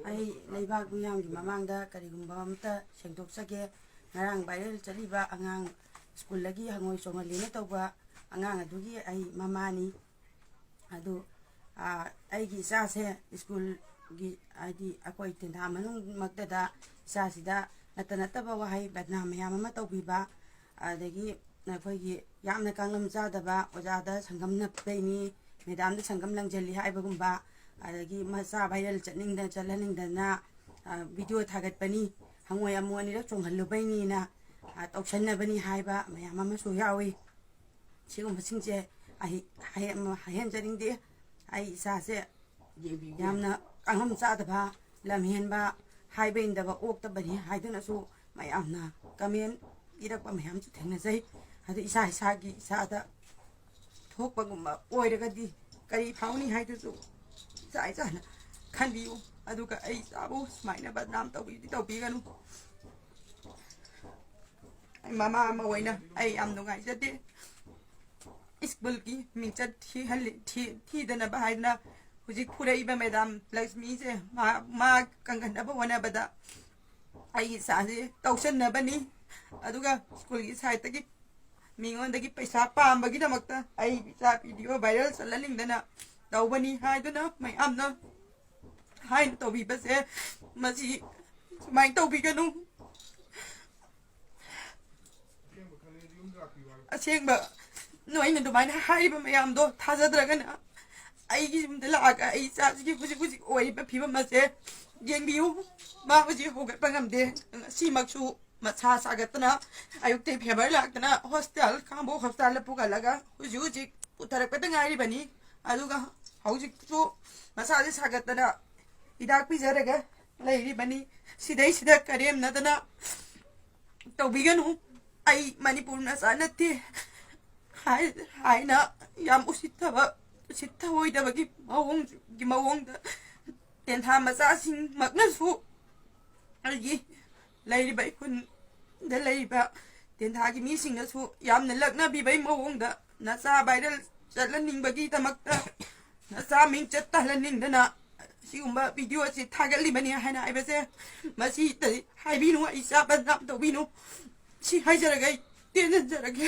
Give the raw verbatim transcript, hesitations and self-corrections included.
ꯑꯩ ꯂꯩꯕꯥꯛ ꯃꯤꯌꯥꯝꯒꯤ ꯃꯃꯥꯡꯗ ꯀꯔꯤꯒꯨꯝꯕ ꯑꯝꯇ ꯁꯦꯡꯗꯣꯛꯆꯒꯦ꯫ ꯉꯔꯥꯡ ꯚꯥꯏꯔꯦꯜ ꯆꯠꯂꯤꯕ ꯑꯉꯥꯡ, ꯁ꯭ꯀꯨꯜꯗꯒꯤ ꯍꯪꯉꯣꯏ ꯆꯣꯡꯍꯜꯂꯤꯅ ꯇꯧꯕ ꯑꯉꯥꯡ ꯑꯗꯨꯒꯤ ꯑꯩ ꯃꯃꯥꯅꯤ꯫ ꯑꯗꯨ, ꯑ, ꯑꯩꯒꯤ ꯏꯆꯥꯁꯦ ꯁ꯭ꯀꯨꯜꯒꯤ, ꯍꯥꯏꯗꯤ ꯑꯩꯈꯣꯏ ꯇꯦꯟꯊꯥ ꯃꯅꯨꯡꯃꯛꯇꯗ ꯏꯆꯥꯁꯤꯗ ꯅꯠꯇ ꯅꯠꯇꯕ ꯋꯥꯍꯩ ꯕꯗꯅꯥꯝ ꯃꯌꯥꯝ ꯑꯃ ꯇꯧꯕꯤꯕ, ꯑꯗꯒꯤ ꯑꯩꯈꯣꯏꯒꯤ ꯌꯥꯝꯅ ꯀꯥꯡꯂꯝ ꯆꯥꯗꯕ, ꯑꯣꯖꯥꯗ ꯁꯪꯒꯝ ꯅꯞꯄꯩꯅꯤ, ꯃꯦꯗꯥꯝꯗ ꯁꯪꯒꯝ ꯂꯪꯁꯤꯜꯂꯤ ꯍꯥꯏꯕꯒꯨꯝꯕ, ꯑꯗꯒꯤ ꯃꯆꯥ ꯚꯥꯏꯔꯦꯜ ꯆꯠꯅꯤꯡꯗꯅ, ꯆꯠꯍꯟꯅꯤꯡꯗꯅ, ꯑ, ꯚꯤꯗꯤꯑꯣ ꯊꯥꯒꯠꯄꯅꯤ, ꯍꯪꯉꯣꯏ ꯑꯃꯨꯛ ꯑꯅꯤꯔꯛ ꯆꯣꯡꯍꯜꯂꯨꯕꯩꯅꯤꯅ, ꯑ, ꯇꯧꯁꯟꯅꯕꯅꯤ ꯍꯥꯏꯕ ꯃꯌꯥꯝ ꯑꯃꯁꯨ ꯌꯥꯎꯏ꯫ ꯁꯤꯒꯨꯝꯕꯁꯤꯡꯁꯦ ꯑꯩ ꯍꯥꯏꯍꯟ-, ꯍꯥꯏꯍꯟꯖꯅꯤꯡꯗꯦ꯫ ꯑꯩ ꯏꯆꯥꯁꯦ ꯌꯥꯝꯅ ꯀꯥꯡꯂꯝ ꯆꯥꯗꯕ, ꯂꯝꯍꯦꯟꯕ, ꯍꯥꯏꯕ ꯏꯟꯗꯕ, ꯑꯣꯛꯇꯕꯅꯤ ꯍꯥꯏꯗꯨꯅꯁꯨ ꯃꯌꯥꯝꯅ ꯀꯃꯦꯟ ꯏꯔꯛꯄ ꯃꯌꯥꯝꯁꯨ ꯊꯦꯡꯅꯖꯩ꯫ ꯑꯗꯨ ꯏꯁꯥ ꯏꯁꯥꯒꯤ ꯏꯁꯥꯗ ꯊꯣꯛꯄꯒꯨꯝꯕ ꯑꯣꯏꯔꯒꯗꯤ ꯀꯔꯤ ꯐꯥꯎꯅꯤ ꯍꯥꯏꯗꯨꯁꯨ ꯏꯁꯥ ꯏꯁꯥꯅ ꯈꯟꯕꯤꯌꯨ꯫ ꯑꯗꯨꯒ ꯑꯩ ꯏꯆꯥꯕꯨ ꯁꯨꯃꯥꯏꯅ ꯕꯗꯅꯥꯝ ꯇꯧꯕꯤꯗꯤ ꯇꯧꯕꯤꯒꯅꯨ꯫ ꯑꯩ ꯃꯃꯥ ꯑꯃ ꯑꯣꯏꯅ ꯑꯩ ꯌꯥꯝ ꯅꯨꯡꯉꯥꯏꯖꯗꯦ꯫ ꯁ꯭ꯀꯨꯜꯒꯤ ꯃꯤꯡꯆꯠ ꯊꯤꯍꯜꯂꯤ-, ꯊꯤ-, ꯊꯤꯗꯅꯕ ꯍꯥꯏꯗꯅ ꯍꯧꯖꯤꯛ ꯐꯨꯔꯛꯏꯕ ꯃꯦꯗꯥꯝ ꯂꯛꯁꯃꯤꯁꯦ ꯃꯥ, ꯃꯥ ꯀꯟꯈꯠꯅꯕ ꯍꯣꯠꯅꯕꯗ ꯑꯩꯒꯤ ꯏꯆꯥꯁꯦ ꯇꯧꯁꯟꯅꯕꯅꯤ꯫ ꯑꯗꯨꯒ ꯁ꯭ꯀꯨꯜꯒꯤ ꯁꯥꯏꯠꯇꯒꯤ ꯃꯤꯉꯣꯟꯗꯒꯤ ꯄꯩꯁꯥ ꯄꯥꯝꯕꯒꯤꯗꯃꯛꯇ ꯑꯩ ꯏꯆꯥ ꯚꯤꯗꯤꯑꯣ ꯚꯥꯏꯔꯦꯜ ꯆꯠꯍꯟꯅꯤꯡꯗꯅ ꯇꯧꯕꯅꯤ ꯍꯥꯏꯗꯨꯅ ꯃꯌꯥꯝꯅ ꯍꯥꯏꯅ ꯇꯧꯕꯤꯕꯁꯦ, ꯃꯁꯤ ꯁꯨꯃꯥꯏꯅ ꯇꯧꯕꯤꯒꯅꯨ꯫ ꯑꯁꯦꯡꯕ ꯅꯣꯏꯅ ꯑꯗꯨꯃꯥꯏꯅ ꯍꯥꯏꯔꯤꯕ ꯃꯌꯥꯝꯗꯣ ꯊꯥꯖꯗ꯭ꯔꯒꯅ ꯑꯩꯒꯤ ꯌꯨꯝꯗ ꯂꯥꯛꯑꯒ ꯑꯩ ꯏꯆꯥꯁꯤꯒꯤ ꯍꯧꯖꯤꯛ ꯍꯧꯖꯤꯛ ꯑꯣꯏꯔꯤꯕ ꯐꯤꯕꯝ ꯑꯁꯦ ꯌꯦꯡꯕꯤꯌꯨ꯫ ꯃꯥ ꯍꯧꯖꯤꯛ ꯍꯧꯒꯠꯄ ꯉꯝꯗꯦ꯫ ꯉꯁꯤꯃꯛꯁꯨ ꯃꯁꯥ ꯁꯥꯒꯠꯇꯅ ꯑꯌꯨꯛꯇꯩ ꯐꯦꯕꯔ ꯂꯥꯛꯇꯅ ꯍꯣꯁꯄꯤꯇꯥꯜ, ꯈꯥꯡꯉꯕꯣꯛ ꯍꯣꯁꯄꯤꯇꯥꯜꯗ ꯄꯨꯈꯠꯂꯒ ꯍꯧꯖꯤꯛ ꯍꯧꯖꯤꯛ ꯄꯨꯊꯔꯛꯄꯗ ꯉꯥꯏꯔꯤꯕꯅꯤ꯫ ꯑꯗꯨꯒ ꯍꯧꯖꯤꯛꯁꯨ ꯃꯁꯥꯁꯦ ꯁꯥꯒꯠꯇꯅ ꯍꯤꯗꯥꯛ ꯄꯤꯖꯔꯒ ꯂꯩꯔꯤꯕꯅꯤ꯫ ꯁꯤꯗꯩꯁꯤꯗ ꯀꯔꯦꯝꯅꯗꯅ ꯇꯧꯕꯤꯒꯅꯨ꯫ ꯑꯩ ꯃꯅꯤꯄꯨꯔ ꯃꯆꯥ ꯅꯠꯇꯦ ꯍꯥꯏ-, ꯍꯥꯏꯅ ꯌꯥꯝ ꯎꯁꯤꯠꯇꯕ, ꯎꯁꯤꯠ ꯊꯑꯣꯏꯗꯕꯒꯤ ꯃꯑꯣꯡꯒꯤ ꯃꯑꯣꯡꯗ ꯇꯦꯟꯊꯥ ꯃꯆꯥꯁꯤꯡꯃꯛꯅꯁꯨ ꯑꯩꯒꯤ ꯂꯩꯔꯤꯕ ꯏꯈꯨꯟꯗ ꯂꯩꯔꯤꯕ ꯇꯦꯟꯊꯥꯒꯤ ꯃꯤꯁꯤꯡꯅꯁꯨ ꯌꯥꯝꯅ ꯂꯛꯅꯕꯤꯕꯩ ꯃꯑꯣꯡꯗ ꯅꯆꯥ ꯚꯥꯏꯔꯦꯜ ꯆꯠꯍꯟꯅꯤꯡꯕꯒꯤꯗꯃꯛꯇ ꯅꯆꯥ ꯃꯤꯡ ꯆꯠ ꯇꯥꯍꯜꯍꯟꯅꯤꯡꯗꯅ ꯑꯁꯤꯒꯨꯝꯕ ꯚꯤꯗꯤꯑꯣ ꯑꯁꯤ ꯊꯥꯒꯠꯂꯤꯕꯅꯤ ꯍꯥꯏꯅ ꯍꯥꯏꯕꯁꯦ, ꯃꯁꯤ ꯍꯥꯏꯕꯤꯅꯨ, ꯑꯩ ꯏꯆꯥ ꯕꯗꯅꯥꯝ ꯇꯧꯕꯤꯅꯨ꯫ ꯁꯤ ꯍꯥꯏꯖꯔꯒ ꯑꯩ ꯇꯦꯟꯖꯟꯖꯔꯒꯦ꯫